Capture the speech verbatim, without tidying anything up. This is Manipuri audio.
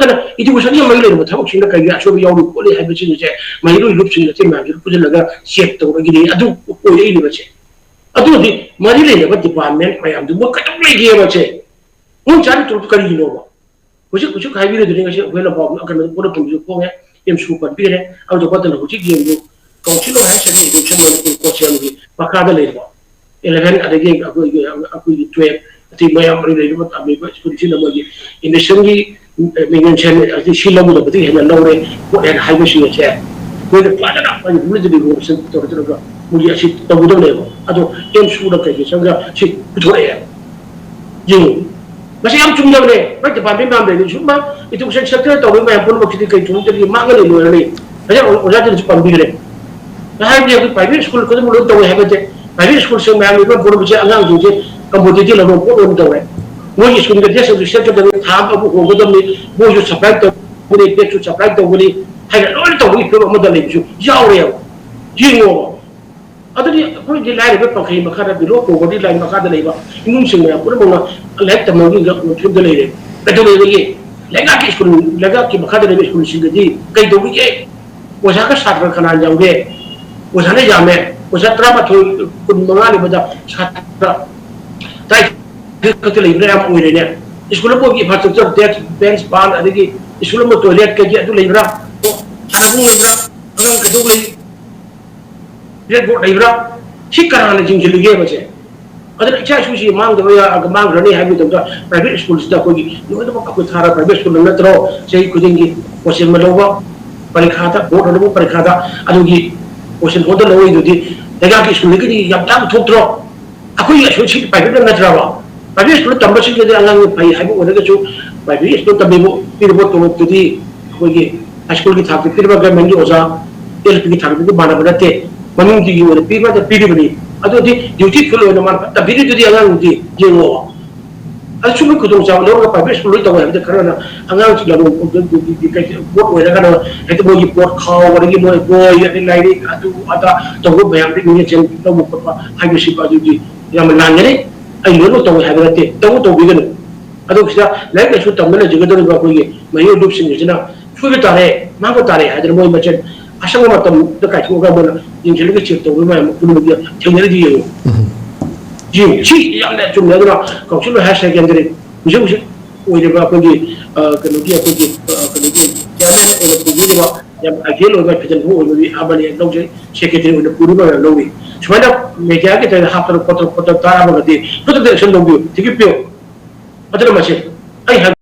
ꯅꯠꯇꯅ education ꯒꯤ ꯃꯔꯤ ꯂꯩꯅꯕ ꯊꯕꯛꯁꯤꯡꯗ ꯀꯔꯤ ꯑꯁꯣꯏꯕ ꯌꯥꯎꯔꯤ ꯈꯣꯠꯂꯤ ꯍꯥꯏꯕꯁꯤꯡꯁꯦ ꯃꯍꯩꯔꯣꯏ ꯂꯨꯞꯁꯤꯡ ꯑꯇꯩ ꯃꯌꯥꯝꯁꯤꯒ ꯄꯨꯟꯁꯤꯜꯂꯒ check ꯇꯧꯔꯒꯗꯤ ꯑꯗꯨ ꯑꯣꯏꯔꯛꯏꯅꯦꯕꯁꯦ꯫ ꯑꯗꯨꯗꯤ ꯃꯔꯤ ꯂꯩꯅꯕ department ꯃꯌꯥꯝꯗꯨ ꯃꯣꯏ ꯀꯩꯗꯧ ꯂꯩꯒꯦꯕꯁꯦ? ꯃꯣꯏ ꯆꯥꯔꯤ ꯇꯧꯔꯤꯗꯨ ꯀꯔꯤꯒꯤꯅꯣꯕ? ꯍꯧꯖꯤꯛ ꯍꯧꯖꯤꯛ ꯍꯥꯏꯕꯤꯔꯗꯨꯅꯤ ꯉꯁꯤ ꯑꯩꯈꯣꯏ ꯂꯝꯄꯥꯛ ꯀꯩꯅꯣ ꯄꯨꯂꯞ ꯐꯝꯕꯤꯁꯨ ꯐꯣꯡꯉꯦ, ꯑꯦꯝꯁꯨ ꯄꯟꯕꯤꯈ꯭ꯔꯦ꯫ ꯑꯗꯨꯗ ꯐꯠꯇꯅ ꯍꯧꯖꯤꯛ ꯌꯦꯡꯉꯨ, council of higher secondary education Manipur ꯀꯣꯆꯦꯝꯒꯤ ꯃꯈꯥꯗ ꯂꯩꯔꯤꯕ eleven ꯑꯗꯒꯤ ꯑꯩꯈꯣꯏꯒꯤ ꯑꯩꯈꯣꯏꯒꯤ twelve ꯑꯇꯩ ꯃꯌꯥꯝ ꯑꯃ ꯂꯩꯔꯤꯕ ꯇꯝꯃꯤꯕ ꯁ꯭ꯀꯨꯜꯁꯤꯡ ꯑꯃꯒꯤ admission ꯒꯤ ꯃꯤꯡꯖꯟꯁꯦ ꯁꯤ ꯂꯧꯒꯗꯕꯗꯒꯤ ꯍꯦꯟꯅ ꯂꯧꯔꯦ ꯈꯣꯠꯂꯦꯅ ꯍꯥꯏꯕꯁꯤꯡ ꯑꯁꯦ ꯑꯩꯈꯣꯏꯅ ꯐꯖꯅ ꯃꯅꯤꯄꯨꯔꯗ ꯂꯩꯕ ꯇꯧꯔꯗꯅ ꯃꯣꯏꯒꯤ ꯑꯁꯤ ꯇꯧꯒꯗꯕꯅꯦꯕ꯫ ꯑꯗꯣ ꯑꯦꯝꯁꯨꯅ ꯀꯩꯒꯤ ꯆꯪꯒ ꯁꯤ ꯄꯨꯊꯣꯔꯛꯑꯦ꯫ ꯌꯦꯡꯉꯨ, ꯃꯁꯤ ꯌꯥꯝ ꯆꯨꯝꯗꯕꯅꯦ꯫ ꯃꯣꯏ department ꯃꯌꯥꯝ ꯂꯩꯔꯤ꯫ ꯁꯨꯝꯕ education sector ꯇꯧꯔꯤꯕ ꯃꯌꯥꯝ ꯄꯨꯝꯅꯃꯛꯁꯤꯗꯤ ꯀꯩ ꯊꯣꯛꯇ꯭ꯔꯗꯤ ꯃꯥꯡꯉꯅꯤ, ꯂꯣꯏꯔꯅꯤ꯫ ꯉꯁꯥꯏ ꯑꯣꯖꯥꯗꯨꯅꯁꯨ ꯄꯟꯕꯤꯈ꯭ꯔꯦ꯫ ꯉꯁꯥꯏꯗꯤ ꯑꯩꯈꯣꯏ private school ꯈꯨꯗꯤꯡꯃꯛ ꯂꯣꯏ ꯇꯧꯋꯦ ꯍꯥꯏꯕ ꯅꯠꯇꯦ꯫ Private school ꯁꯤꯡ ꯃꯌꯥꯝ ꯂꯣꯏ ꯄꯨꯝꯅꯃꯛꯁꯦ ꯑꯉꯥꯡꯁꯤꯡꯁꯦ competitive ꯂꯧꯕ ꯄꯣꯠ ꯑꯣꯏꯅ ꯇꯧꯔꯦ꯫ ꯃꯣꯏꯒꯤ ꯁ꯭ꯀꯨꯜꯒꯤ dress ꯑꯗꯨ ꯁꯦꯠꯀꯗꯕꯅꯤ, ꯊꯥ ꯑꯃ ꯑꯃꯨꯛ ꯍꯣꯡꯒꯗꯕꯅꯤ, ꯃꯣꯏꯁꯨ supply ꯇꯧꯒꯅꯤ, bag ꯁꯨ supply ꯇꯧꯒꯅꯤ ꯍꯥꯏꯅ ꯂꯣꯏꯅ ꯇꯧꯕꯒꯤ ꯐꯤꯕꯝ ꯑꯃꯗ ꯂꯩꯕꯁꯨ ꯌꯥꯎꯔꯦꯕ꯫ ꯌꯦꯡꯉꯣꯕ꯫ ꯑꯗꯨꯗꯤ ꯑꯩꯈꯣꯏꯒꯤ ꯂꯥꯏꯔꯕ ꯄꯟꯈꯩ ꯃꯈꯥꯗ, below poverty line ꯃꯈꯥꯗ ꯂꯩꯕ ꯏꯃꯨꯡꯁꯤꯡ ꯃꯌꯥꯝ ꯄꯨꯝꯅꯃꯛꯅ ꯂꯥꯏꯔꯤꯛ ꯇꯝꯕꯒꯤ ꯐꯤꯕꯝꯗ ꯂꯩꯔꯦ꯫ ꯀꯩꯗꯧꯕꯒꯤ? ꯂꯩꯉꯥꯛꯀꯤ ꯁ꯭ꯀꯨꯜ, ꯂꯩꯉꯥꯛꯀꯤ ꯃꯈꯥꯗ ꯂꯩꯕ ꯁ꯭ꯀꯨꯜꯁꯤꯡꯗꯗꯤ ꯀꯩꯗꯧꯕꯒꯤ? ꯑꯣꯖꯥꯒ ꯁꯥꯇ꯭ꯔ ꯀꯅꯥ ꯌꯥꯝꯒꯦ? ꯑꯣꯖꯥꯅ ꯌꯥꯝꯃꯦ꯫ ꯑꯣꯖꯥ ꯇꯔꯥꯃꯥꯊꯣꯏ, ꯀꯨꯟ ꯃꯉꯥ ꯂꯩꯕꯗ ꯁꯥꯇ꯭ꯔ ꯇꯔꯥꯅꯤꯊꯣꯏ ꯈꯛꯇ ꯂꯩꯕꯅ ꯌꯥꯝ ꯑꯣꯏꯔꯦꯅꯦ꯫ ꯁ꯭ꯀꯨꯜ ꯑꯃꯒꯤ infrastructure, desk, bench, ꯄꯥꯟ, ꯑꯗꯒꯤ ꯁ꯭ꯀꯨꯜ ꯑꯃ toilet ꯀꯩꯒꯤ ꯑꯗꯨ ꯂꯩꯕ꯭ꯔꯥ? ꯁꯥꯟꯅꯕꯨꯡ ꯂꯩꯕ꯭ꯔꯥ? ꯑꯉꯥꯡ ꯀꯩꯗꯧꯕ ꯂꯩ? Blackboard ꯂꯩꯕ꯭ꯔꯥ? ꯁꯤ ꯀꯅꯥꯅ ꯌꯦꯡꯁꯤꯜꯂꯤꯒꯦꯕꯁꯦ? ꯑꯗꯨꯅ ꯏꯆꯥ ꯏꯁꯨꯁꯤ ꯃꯥꯡꯗꯕ ꯌꯥ-, ꯃꯥꯡꯈ꯭ꯔꯅꯤ ꯍꯥꯏꯕ ꯃꯇꯝꯗ private ꯁ꯭ꯀꯨꯜꯁꯤꯗ ꯑꯩꯈꯣꯏꯒꯤ ꯂꯣꯏꯅꯃꯛ ꯑꯩꯈꯣꯏ ꯊꯥꯔ private ꯁ꯭ꯀꯨꯜ ꯅꯠꯇ꯭ꯔꯣ? ꯆꯍꯤ ꯈꯨꯗꯤꯡꯒꯤ ꯀꯣꯆꯦꯟ ꯂꯧꯕ, ꯄꯔꯤꯈꯥꯗ, ꯕꯣꯔꯗ ꯂꯧꯕ ꯄꯔꯤꯈꯥꯗ ꯑꯗꯨꯒꯤ ꯀꯣꯆꯦꯟ ꯕꯣꯔꯗ ꯂꯧꯔꯤꯗꯨꯗꯤ ꯂꯩꯉꯥꯛꯀꯤ ꯁ꯭ꯀꯨꯜꯗꯒꯤꯗꯤ ꯌꯥꯝ ꯇꯥꯡꯕ ꯊꯣꯛꯇ꯭ꯔꯣ? ꯑꯩꯈꯣꯏꯒꯤ ꯑꯁꯣꯏ ꯁꯤ private ꯅꯠꯇ꯭ꯔꯕ? Private ꯁ꯭ꯀꯨꯜ ꯇꯝꯕꯁꯤꯡꯗꯗꯤ ꯑꯉꯥꯡꯒꯤ ꯐꯩ ꯍꯥꯏꯕ ꯑꯣꯏꯔꯒꯁꯨ private ꯁ꯭ꯀꯨꯜ ꯇꯝꯕꯤꯕ ꯄꯤꯔꯤꯕ ꯇꯣꯂꯣꯞꯇꯨꯗꯤ ꯑꯩꯈꯣꯏꯒꯤ high school ꯒꯤ ꯊꯥꯛꯇ ꯄꯤꯔꯤꯕ government ꯀꯤ ꯑꯣꯖꯥ L P ꯒꯤ ꯊꯥꯛꯇꯗꯤ ꯃꯥꯟꯅꯕ ꯅꯠꯇꯦ꯫ ꯃꯃꯤꯡꯗꯨꯒꯤ ꯑꯣꯏꯅ ꯄꯤꯕꯗ ꯄꯤꯔꯤꯕꯅꯤ꯫ ꯑꯗꯨꯗꯤ dutiful ꯑꯣꯏꯅ ꯃꯥꯅ ꯇꯝꯕꯤꯔꯤꯗꯨꯗꯤ ꯑꯉꯥꯡꯗꯨꯗꯤ ꯌꯦꯡꯉꯣꯕ꯫ ꯑꯗꯨ ꯁꯨꯝꯕ ꯈꯨꯗꯣꯡꯆꯥꯕ ꯂꯧꯔꯒ private ꯁ꯭ꯀꯨꯜ ꯂꯣꯏ ꯇꯧꯋꯦ ꯍꯥꯏꯕꯗꯤ ꯈꯔꯅ ꯑꯉꯥꯡꯁꯤꯡ ꯂꯝꯂꯣꯡ ꯄꯣꯠ ꯑꯣꯏꯔꯒꯅ ꯍꯦꯛꯇ ꯃꯣꯏꯒꯤ ꯄꯣꯠ ꯈꯥꯎ ꯑꯗꯒꯤ ꯃꯣꯏ ꯕꯣꯏ ꯑꯗꯩ ꯂꯥꯏꯔꯤꯛ ꯑꯗꯨ ꯑꯗꯥ ꯇꯧꯕ ꯃꯌꯥꯝꯗꯒꯤ ꯃꯤꯡꯁꯦꯜ ꯂꯧꯕ ꯈꯣꯠꯄ ꯍꯥꯏꯕꯁꯤ ꯑꯗꯨꯗꯤ ꯌꯥꯝꯅ ꯂꯥꯟꯒꯅꯤ꯫ ꯑꯩ ꯂꯣꯏꯅꯃꯛ ꯇꯧꯋꯦ ꯍꯥꯏꯕ ꯅꯠꯇꯦ, ꯇꯧꯕ ꯇꯧꯕꯤꯒꯅꯨ꯫ ꯑꯗꯣ ꯁꯤꯗ ꯂꯥꯏꯔꯤꯛ ꯂꯥꯏꯁꯨ ꯇꯝꯕ ꯂꯩꯖꯒꯗꯧꯔꯤꯕ ꯑꯩꯈꯣꯏꯒꯤ ꯃꯍꯩꯔꯣꯏ ꯂꯨꯞꯁꯤꯡ ꯑꯁꯤꯅ ꯁꯣꯏꯕ ꯇꯥꯔꯦ, ꯃꯥꯡꯕ ꯇꯥꯔꯦ ꯍꯥꯏꯗꯅ ꯃꯣꯏ ꯃꯁꯦꯟ ꯑꯁꯪꯕ ꯃꯇꯝꯗ ꯀꯥꯏꯊꯣꯛꯑꯒ ꯃꯣꯏꯅ ꯌꯦꯡꯁꯤꯜꯂꯒ ꯆꯦꯛ ꯇꯧꯕ ꯃꯌꯥꯝ ꯄꯨꯝꯅꯃꯛꯇ ꯊꯦꯡꯅꯔꯤꯗꯤ ꯌꯦꯡꯉꯨ꯫ ꯌꯦꯡꯉꯨ, ꯁꯤ ꯌꯥꯝꯅ ꯆꯨꯝꯃꯦ꯫ ꯑꯗꯨꯅ ꯀꯥꯎꯟꯁꯤꯜ ꯍꯥꯌꯔ ꯁꯦꯀꯦꯟꯗꯔꯤ ꯍꯧꯖꯤꯛ ꯍꯧꯖꯤꯛ ꯑꯣꯏꯔꯤꯕ ꯑꯩꯈꯣꯏꯒꯤ, ꯑ, ꯀꯩꯅꯣꯒꯤ, ꯑꯩꯈꯣꯏꯒꯤ, ꯑ, ꯀꯩꯅꯣꯒꯤ ꯆꯤꯌꯔꯃꯦꯟ ꯑꯣꯏꯅ ꯄꯨꯕꯤꯔꯤꯕ ꯌꯥꯝ ꯑꯥꯏꯗꯤꯌꯦꯜ ꯑꯣꯏꯕ ꯐꯖꯅ ꯑꯣꯏꯕ ꯃꯤ ꯑꯃꯅꯤ ꯂꯧꯖꯩ꯫ ꯁꯦꯀ꯭ꯔꯦꯇꯔꯤ ꯑꯣꯏꯅ ꯄꯨꯔꯤꯕ ꯑꯣꯏꯅ ꯂꯧꯏ꯫ ꯁꯨꯃꯥꯏꯅ ꯃꯦꯗꯤꯌꯥꯒꯤ ꯇꯧꯔꯒ ꯍꯥꯞꯇꯅ ꯈꯣꯠꯇꯅ ꯈꯣꯠꯇꯅ ꯇꯥꯔꯝꯃꯒꯗꯤ ꯈꯨꯗꯛꯇ ꯑꯦꯛꯁꯟ ꯂꯧꯕꯤꯌꯨ, ꯊꯤꯒꯠꯄꯤꯌꯨ꯫ ꯑꯗꯨꯅ ꯃꯁꯤ ꯑꯩ ꯍꯥꯏ-